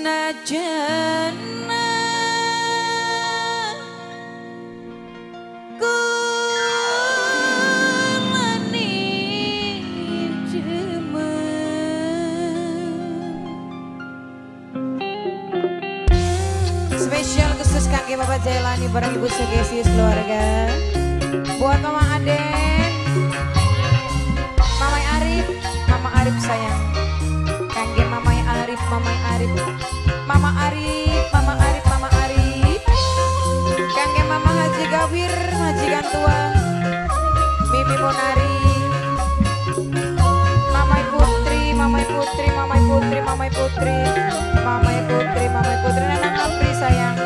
Senajan spesial khusus kangge Bapak Jailani bareng Ibu Sugesi keluarga. Buat Mama Aden, Mama Arif, Mama Arif sayang. Kangge Mama Arif, Mama Arif, Mama Arif, Mama Arif, Mama Arif. Kangge Mama Haji Gawir, majikan tua, Mimi Monari, Mama Putri, Mama Putri, Mama Putri, Mama Putri, Mama Putri, Mama Putri, Nanang Apri sayang.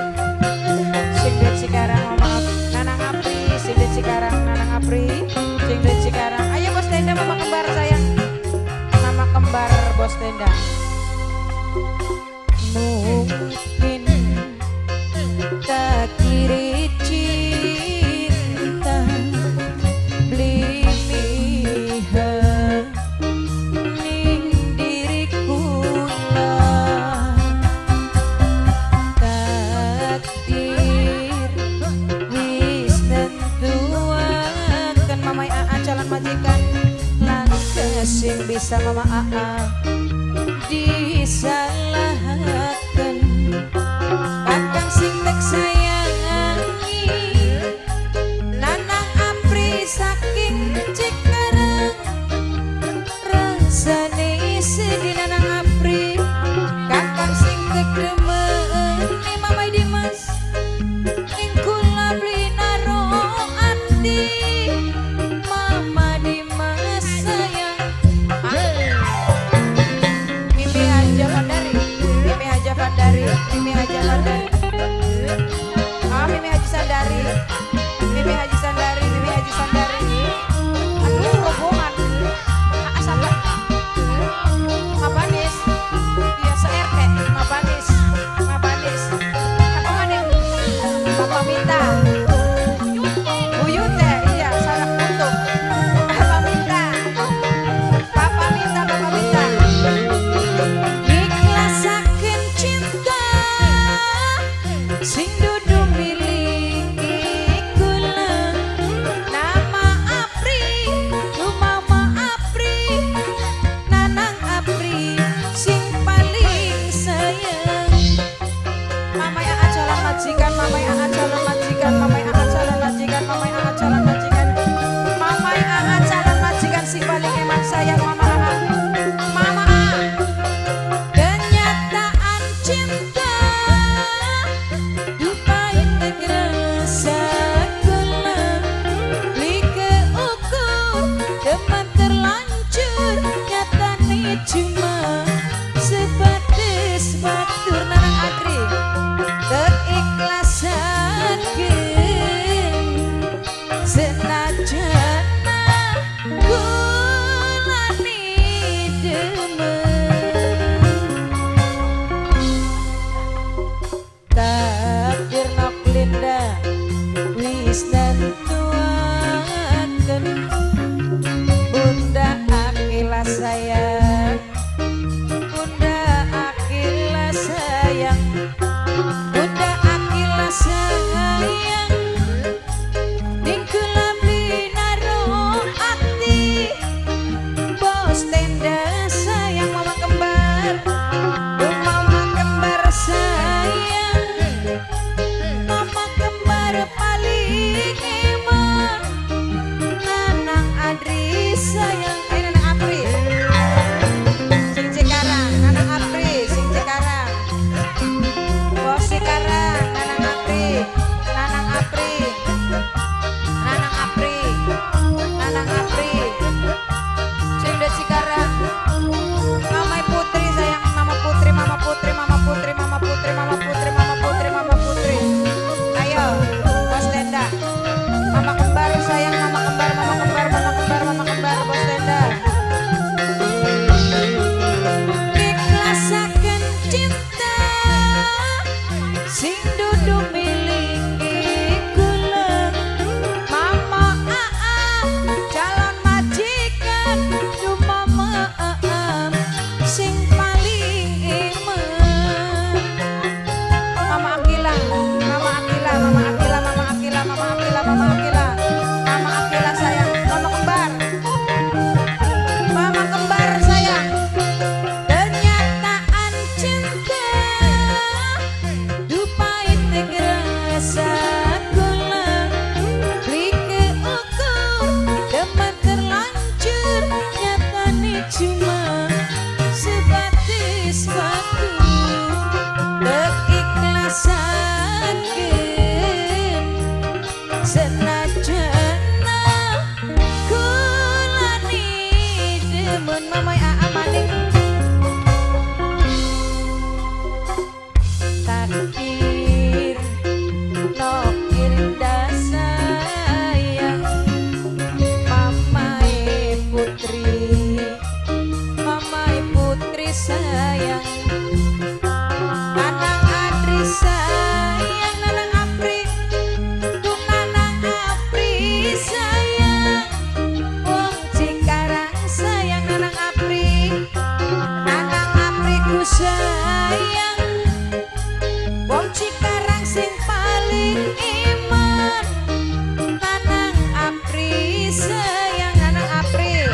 Sing de Cikarang, Mama Nanang Apri, sing de Cikarang, Nanang Apri, sing de Cikarang. Ayo bos tenda, Mama kembar sayang. Mama kembar bos tenda. Mungkin tak kiri cinta beli ning diriku lah takdir wis nentuaken Mamai Aa calon majikan lan sing bisa Mama Aa disalahaken kakang sing tek sayangi Nanang Apri saking Cikarang rasane sedih Nanang Apri kakang sing tek demeni Mamai Dimas ing kula beli naro ati Mama Dimas sayang. Mimi Haja Fandari, Mimi Haja Fandari, Mimi Haja Fandari, ah Mimi Haji Sandari, Mimi Haji Sandari, Mimi Haji Sandari. Aduh rombongan, siapa? Mabanis, iya se-RT, Mabanis, Mabanis. Apa mana? Bapak minta, Buyute, iya salah untung. Bapak minta, Bapak minta, Bapak minta. Ikhlasaken cinta sing dudu miliki kula nama Apri, Mama Apri, Nanang Apri sing paling sayang. Mama Aa calon majikan, Mama Aa calon majikan, Mama Aa calon majikan, Mama Aa calon majikan, Mama Aa calon majikan sing paling eman sayang Mama Aa. Mama Aa. Kenyataan cinta dupai rasa gula beli keukur teman terlanjur nyatane cuma sebatas batur Nanang Adri teriklasaken senajan kula demen takdir nok Linda wis nentuaken Bunda Akila sayang, Bunda Akila sayang, Bunda Akila sayang. Ning kula beli naro ati bos tenda sayang Mama kembar, Mama kembar sayang, Mama kembar paling eman Nanang Adri sayang. Ayo Nanang Apri sing Cikarang, Nanang Apri sing Cikarang, bos Cikarang, Nanang Apri, Nanang Apri, Nanang Apri, Nanang Apri sing de Cikarang. Mama Putri sayang, Mama Putri, Mama Putri, Mama Putri, Mama Putri, Mama Putri, Mama Putri, Mama Putri. Ayo bos tenda, Mama kembar sayang, Mama kembar, Mama kembar, Mama kembar, Mama kembar bos tenda. Ikhlasaken cinta sing dudu miliki kula Mama Aa calon majikan du Mama Aa sing paling iman. Takdir Nokilda sayang Mamae putri, Mamae putri sayang. Nanang Adri sayang, Nanang Apri, tuh Nanang Apri sayang. Wong Cikarang sayang Nanang Apri, Nanang Apri ku sayang. Wong Cikarang sing paling iman, Nanang Apri sayang, Nanang Apri.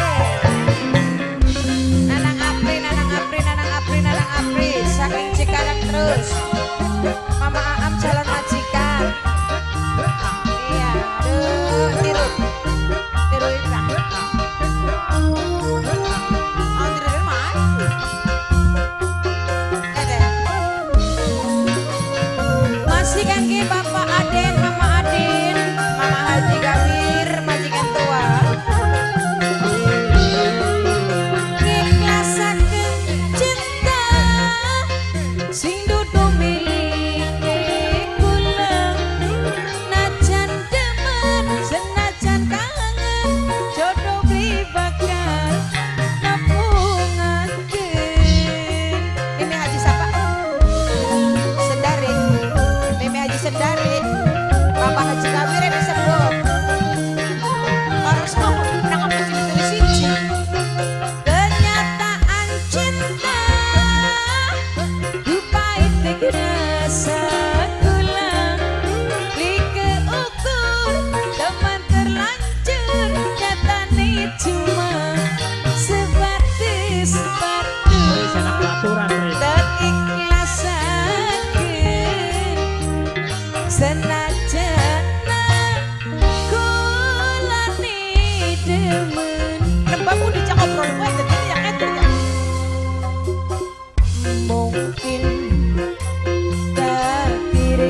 Nanang Apri, Nanang Apri, Nanang Apri, Nanang Apri saking Cikarang terus. Mama Aam calon majikan. Iya, aduh, tiru. Tiruin lah. Oh, tiruin mah. Eh, masih kan ki Bapak Aden, Mama Aden, Mama Haji Gawir, majikan tua. Ngiklasaken cinta sing dudu milike kula, najan demen senajan kangen jodoh beli bakal nepungaken. Mimi Haji sapa? Sendari. Mimi Haji Sendari. Bapak Haji Gawir ini sebelum. Orang semua nang apa sih ditulis siji. Kenyataan cinta pahit rasa gula, like ukur teman terlanjur nyatane cuma sebatis batu. Wis enak aturan Ri. Teriklasaken senajan kula demen. Nembang udah cak ngobrol gue dadi yang ngeter ya. Mungkin takdir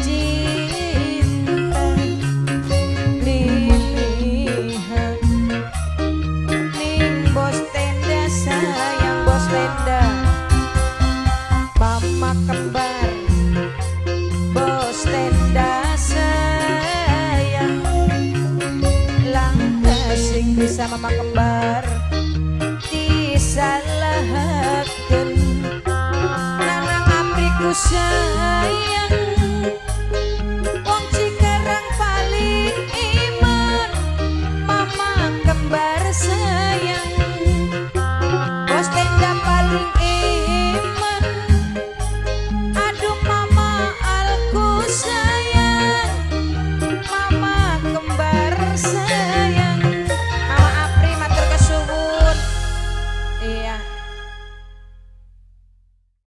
cinta lilihan ning bos tenda sayang bos tenda, mama kembar bos tenda sayang. Langkah sing bisa mama kembar disalahaken. Nanang Apriku sayang,